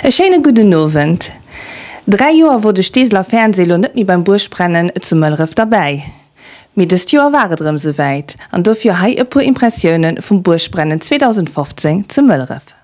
E schéine gudden Owend. 3 Joer wor de Steeseler Fernseh lo net méi beim Buergbrennen zu Mëlleref derbäi. Mee dëst Joer war et erëm souwäit an dofir hei e puer Impressioune vum Buergbrennen 2015 zu Mëlleref.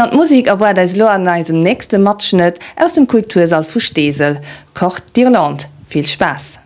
an d'Musek erwaart eis elo an eisem nächste Matschnëtt aus dem Kultursall vu Steesel, Cor d'Irlande. Vill Spaass!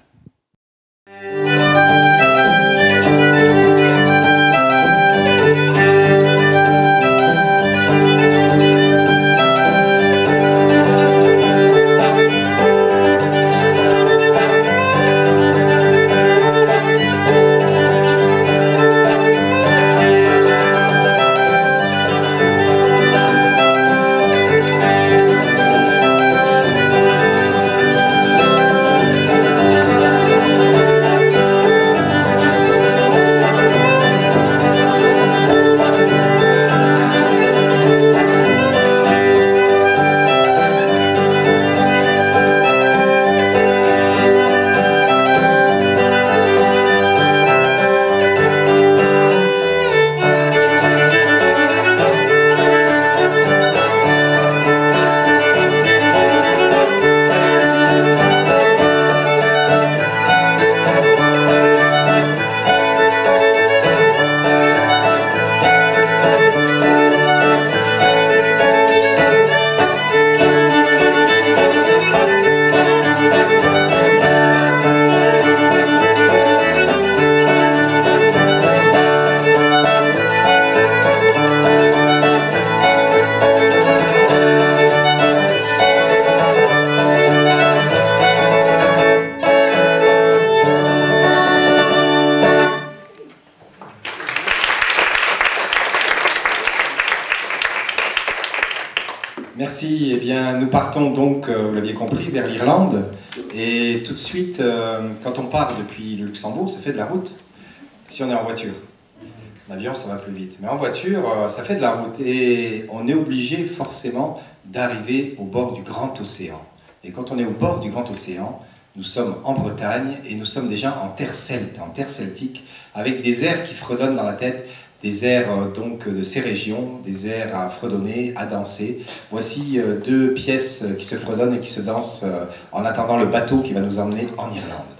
Merci. Eh bien, nous partons donc, euh, vous l'aviez compris, vers l'Irlande. Et tout de suite, euh, quand on part depuis le Luxembourg, ça fait de la route. Si on est en voiture. En avion, ça va plus vite. Mais en voiture, euh, ça fait de la route. Et on est obligé forcément d'arriver au bord du grand océan. Et quand on est au bord du grand océan, nous sommes en Bretagne et nous sommes déjà en terre celte, en terre celtique, avec des airs qui fredonnent dans la tête, des airs euh, donc de ces régions, des airs à fredonner, à danser. Voici euh, deux pièces qui se fredonnent et qui se dansent en attendant le bateau qui va nous emmener en Irlande.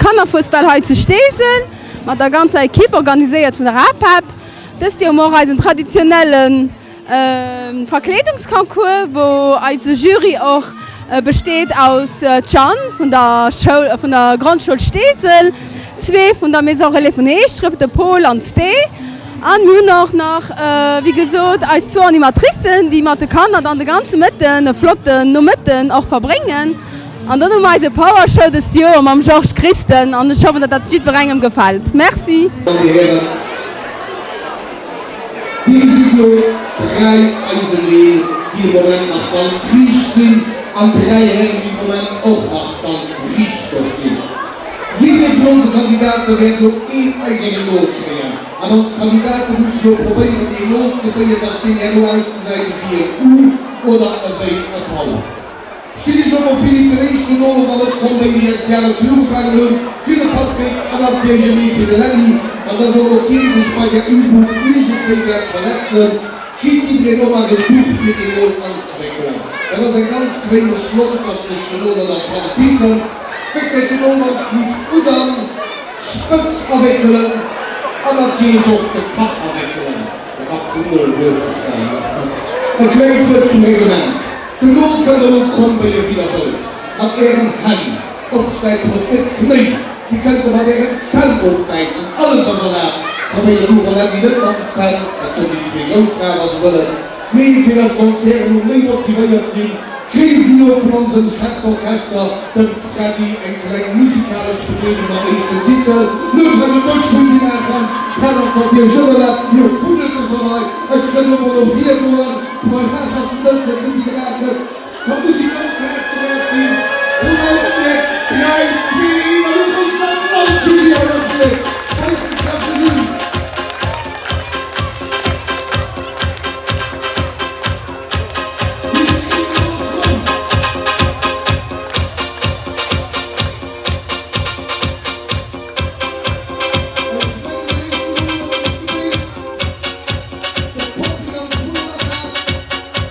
Kannerfuesbal hei zu Steesel mat der ganzer Ekipp, organiséiert vun der APEP. Dëst Joer hu mer och eisen traditionelle Verkleedungsconcours, wou eise Jury och besteet aus d'Jeanne vun der Schoul, vun der Grondschoul Steesel, zwee vun der Maison Relais vun Heeschdref, de Paul an d'Sté. An mir hunn och nach, wéi gesot, eis zwou Animatricen, déi mat de Kanner dann de ganze Mëtten e flotten Nomëtten och verbréngen. An dann hu mer eise Power Show dëst Joer mam Georges Christen an ech hoffen, datt dat jiddwerengem gefält. Merci. Dir Hären, Dir gesitt elo dräi Eiseneel, déi am Moment nach ganz riicht sinn, an dräi Hären, déi am Moment och nach ganz riicht do stinn. Jidderee vun onse Kandidate wäert elo een eisernen Nol kréien. An ons Kandidate mussen elo probéieren, deen Nol ze béien, dass deen herno ausgesäit ewéi en U oder ewéi e V. Stinn ech op, Philippe, den éischten Nol ass an net komm, wéi mir déi aner zwee ugefaangen hunn, fir de Patrick an natierlech en Ee fir de Lenny. An dass och elo kee sech bei där Übung iergendwéi wäert verletzen. Kritt jiddereen och nach en Duch fir deen Nol anzewéckelen. Dat ass eng ganz gewéinlech Lont, dass sech den Nol net an d'Hand bitt. Wéckelt den Nol ganz gutt gutt an, Spëtz awéckelen an natierlech och de Kapp awéckelen, de Kapp vum Nol wuelverstanen. E klengt Wuert zum Reglement, Den Nol kënnt der elo kromm wéie wéi der wëllt, mat ären Hänn opstäipen op de Knéi. Dir kënnt e mat ären Zänn ofbäissen, alles ass erlaabt. Probéiert elo Roletti net mat den Zänn, dat kënnen déi zwee grouss maachen, wa se wëllen. Mee fir dass d'Concerten elo méi motivéiert sinn, kréie si elo vun onsem Chef d'Orchester, dem Freddy, eng kleng musikalesch Begleedung mam éischten Titel. Lo kann e Bësch Futti maachen, dat ass natierlech net erlaabt. Lo fuddelt e schonn hei, ech kënnt elo mol no vir goen, voilà, dass en net fir Futti gemaach gëtt. Kann d'Musik ganz haart gemaach ginn? Voll Lautstärkt, 3, 2, 1 an e groussen Applaus fir si hei natierlech. Weist se kräfteg un. Si dréinen elo d'Ronn. Ech mengen den éischte Mol huet sech gebéit. De Patrick an d'Fro Attack.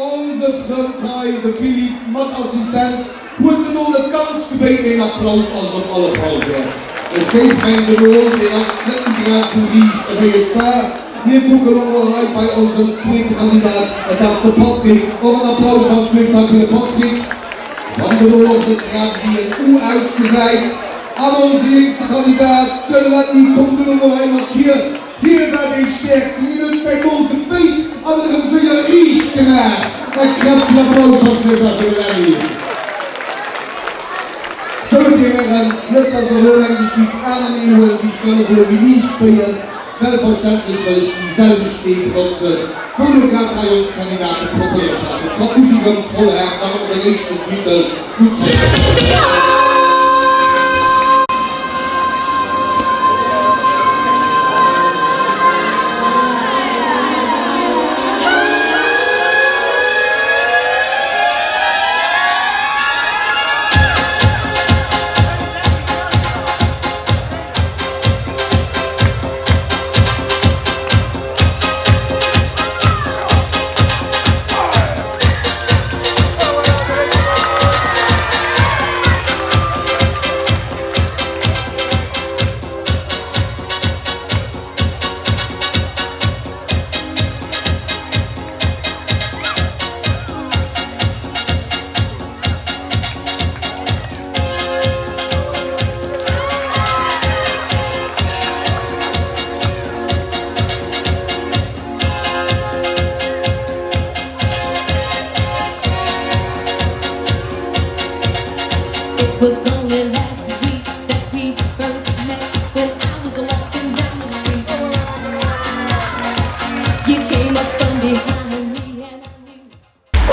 Onse Frënd hei, de Philippe mat Assistenz, huet den Nol net ganz gebéit, mee en Applaus ass et op alle Fall wäert. Ech géif mengen, den Nol, deen ass net méi grad sou riicht ewéi et war. Mir kucken och mol hei bei onsem zweete Kandidat, et ass de Patrick. Och en Applaus wann d'Schléift hei fir de Patrick, wann den Nol och net grad ewéi en U ausgesäit. An onse jéngste Kandidat, de Lenny, kommt elo mol hei mat hier. Hie war dee Stäerksten, hien huet säi Goal gebéit an erëm séier riicht gemaach. E kräftegen Applaus wann d'Schléift hei fir de Lenny. Sou, Dir Hären, net dass Der elo mengt, ech géif aneneen huelen, déi ech dann och elo méi liicht béien. Selbstverständlech wëll ech déi selwecht Wee benotzen, wou elo grad hei ons Kandidate probéiert haten. D'Musek erëm voll haart, nach ëmmer den éischten Titel. Gutt.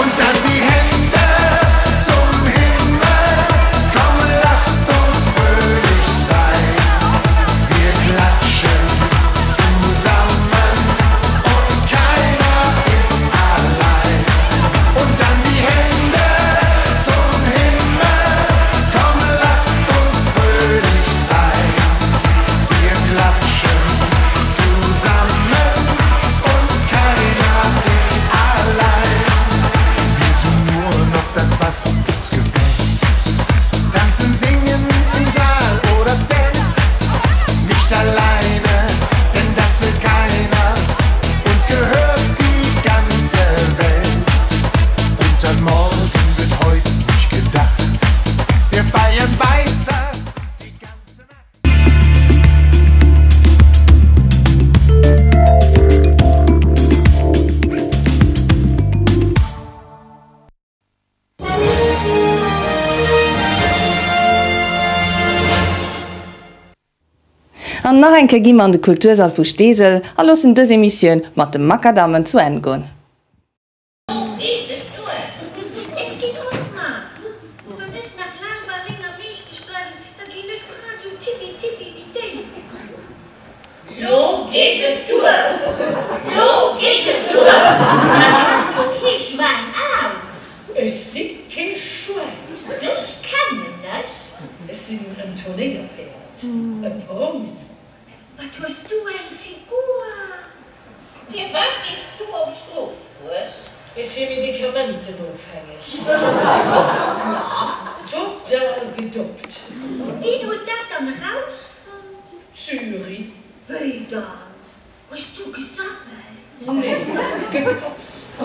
Und dann die Hände zum Himmel, komm lasst uns fröhlich sein. Wir klatschen zusammen und keiner ist allein. Und dann die Hände zum Himmel, komm An nach eng Kéier gi mer an de Kultursall vu Steesel a loossen dës Emissioun mat de Makadammen zu Enn goen. Lo geet et duer! Ech ginn och mat! Wann ech nach laang bei menger Meeschtesch bleiwen, da ginn ech grad esou tippi-tippi wéi déi. Lo geet et duer! Lo geet et duer! Dat hält jo kee Schwäin aus! Ech si kee Schwäin! Dech kennen ech! Ech sinn en Turnéierpäerd, e Promi! Wat hues du eng Figur! Firwat gees du op Stroossbuerg? Ech si medikamentenofhängeg. Sportler? Total gedopt. Wien huet dat dann erausfonnt? D'Jury. Wéi dann? Hues du gesabbelt? Nee, gekotzt.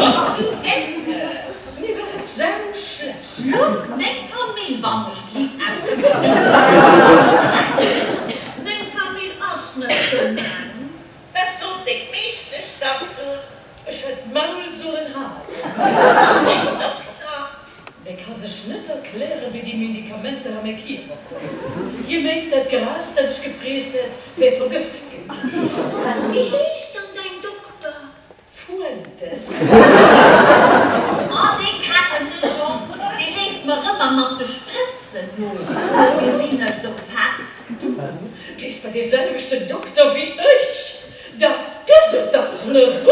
Bass du geckeg? Mir war et sauschlecht. Looss meng Famill wannechgelift aus dem Spill. Meng Famill ass net dement. Wat sot deng Meeschtesch dann dunn? Ech hätt d'Maul sollen halen. An deng Dokter? Dee ka sech net erklären, wéi déi Medikamenter a mäi Kierper kommen. Hie mengt, dat Gras, dat ech gefriess hätt, wär vergëft gewiescht. Wéi heescht dann däin Dokter? Fuentes. Oh, dee kennen ech och. Dee leeft mer ëmmer mat de Sprëtzen no. Dofir sinn ech sou fett. Du gees bei dee selwechten Dokter wéi ech? Dat gëtt et dach net!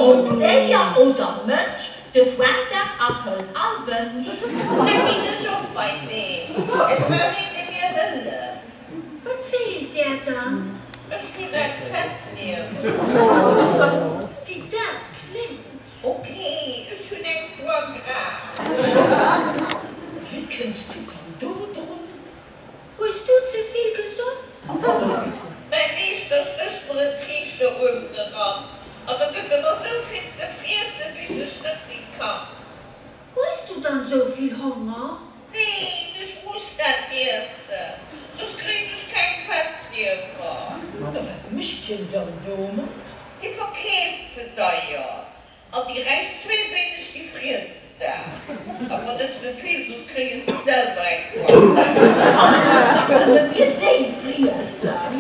Ob Déier oder Mënsch, De Fuentes erfëllt all Wënsch. Da ginn ech och bei deen. Ech brauch een, dee mir hëlleft. Wat feelt där dann? Ech hunn eng Fettliewer. Wéi dat kléngt! Ok, ech hunn eng Foie gras. Schatz, wéi kënns du dann do drun? Hues du ze vill gesoff? Mäi Meeschter stécht mer en Triichter uewen eran an da gëtt e mer sou vill ze friessen, bis ech net méi kann. Hues du dann sou vill Honger? Neen, ech muss dat iessen, soss kréien ech keng Fettliewer. A wat mécht hien dann domat? Hie verkeeft se deier An déi räich Zweebeeneg, déi friessen dat. Awer net ze vill, soss kréie si selwer eng Foie. An da kënne mir déi friessen.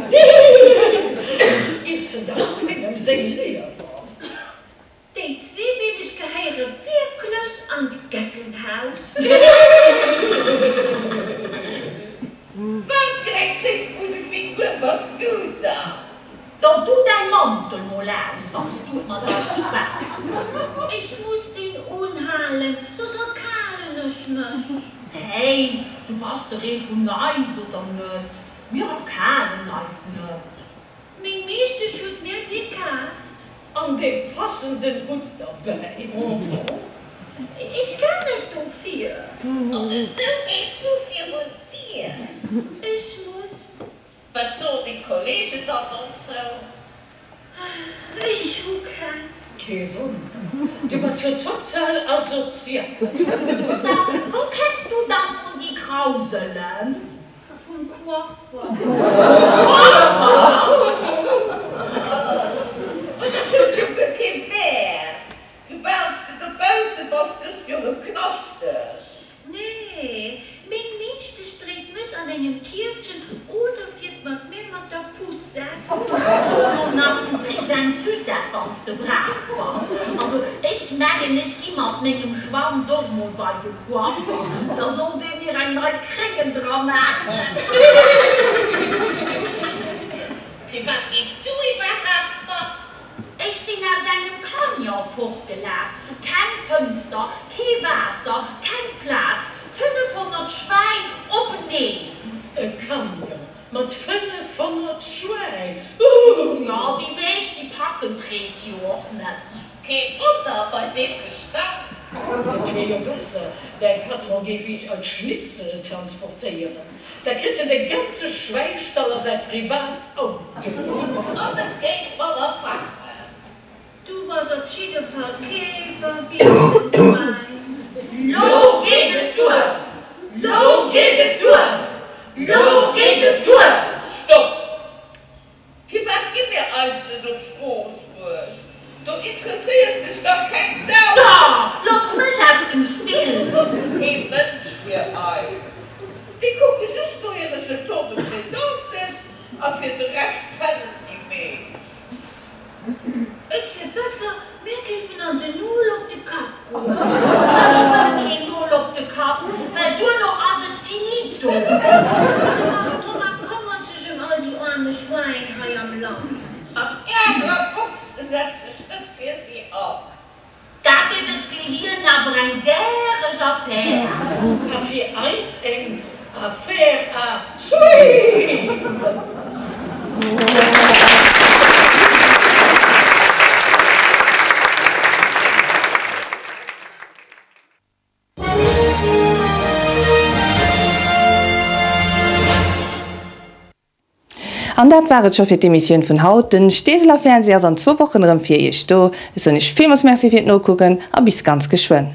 Ech iessen dach kengem seng Liewer. Déi Zweebeeneg gehéiere wierklech an d'Geckenhaus. Wat fir eng Schéissbudefigur bass du dann? Do du däi Mantel mol aus, wann s du mat eis schwätz. Ech muss deen unhalen, soss erkalen ech mech. Hey, du bass der ee vun eis, oder net? Mir erkalen eis net. Meng Meeschtesch huet mär dee kaaft. An dee passenden Hutt derbäi. Ech kann net dofir. An esou gees du virun d'Dier? Ech muss. Wat soen deng Kollegen dann dozou? Ech hu keng. Kee Wonner, du bass jo total asozial. So, wou kenns du dann un déi Krauselen? Vum Coiffer. Ma dat huet jo guer kee Wäert. Soubal s de dobausse bass, gëss de jo erëm knaschteg. Nee, meng Meeschtesch dréit mech an engem Kierfchen oder fiert mat mir mat der Poussette. So mol nach, du kriss eng Sucette, wann s de brav bass. Also ech mengen, ech gi mat mengem Schwanz och mol bei de Coiffer, da soll dee mir eng nei Kréngel dra maachen. Firwat gees du iwwerhaapt mat? Ech sinn aus engem Camion fortgelaf, keng Fënster, kee Waasser, keng Plaz, 500 Schwäin openeen. E Camion mat 500 Schwäin, ooh! Jo, déi meescht, déi packen d'Rees jo och net. Kee Wonner bei deem Gestank! Et wier jo besser, däi Patron géif iech als Schnitzel transportéieren. Da kritt en de ganze Schwäistall a säi Privatauto. An et géif manner fahren. Du bass op jidde Fall kee verwinntent Schwäin. Lo geet et duer! Lo geet et duer! Lo geet et duer! Stopp! Firwat gi mir eigentlech op Stroossbuerg? Do interesséiert sech dach keng Sau! So, looss mech aus dem Spill! Kee Mënsch fir eis! Déi kucke just no hire Jeton de présence. Zoossen a fir de Rescht pennen déi meescht. Et wier besser, mir géifen an den Nol op de Kapp goen. Ech wëll keen Nol op de Kapp, well duerno ass et finito. De Marc Thomas këmmert sech ëm all déi aarme Schwäin hei am Land. An d'anerer Box setzt sech net fir si an. Da gëtt et fir hien awer eng däreg Affär. A fir eis eng Affaire à suivre! An dat war et scho fir d'Emissioun vun haut. Den Steeseler Fernseh ass an zwou Wochen erëm fir iech do. Ech soen iech villmools Merci fir d'Nokucken a bis ganz geschwënn.